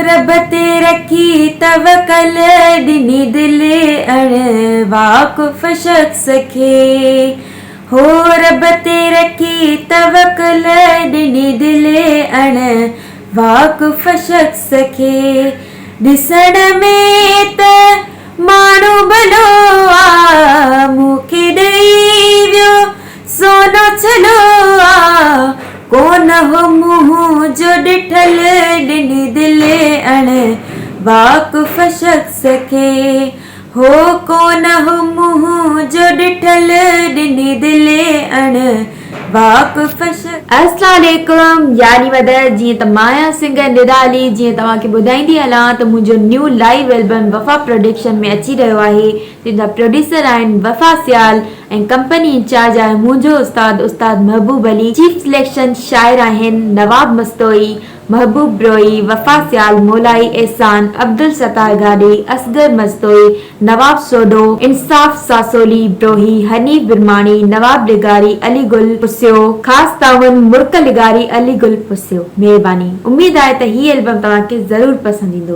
رب تي رکي توڪل ڏني دل اڻ واقف شخص کي هو رب تي رکي توڪل ڏني دل اڻ واقف شخص کي ڏسڻ ۾ ته ماڻهو ڀلو آ مون کي ڏئي ويو سونو ڇلو آ ڪونه هو منهن جو ڏٺل ڏني دل اڻ واقف شخص کي هو ڪونه هو منهن جو ڏٺل ڏني دل اڻ واقف شخص. السلام عليڪم يعني مدد جيئن ته مان آهيان سنگر ندا علي جيئن توهان کي ٻڌائيندي هلان ته منهنجو نيو لائيو البم وفا پروڊڪشن ۾ اچي رهيو آهي جنهن جا پروڊيوسر آهن وفا سيال ۽ ڪمپني انچارج آهي منهنجو استاد استاد محبوب علي چيف سليڪشن شاعر آهن نواب مستوئي، محبوب بروهي، وفا سيال، مولائي احسان، عبدالستار گاڏهي، اصغر مستوئي، نواب سوڍو، انصاف ساسولي، بروهي، حنيف برماڻي، نواب لغاري، علي گل پسيو، خاص تعاون مرڪ لغاري، علي گل پسيو. مهرباني. اميد آهي ته هي البم توهان کي ضرور پسند ايندو.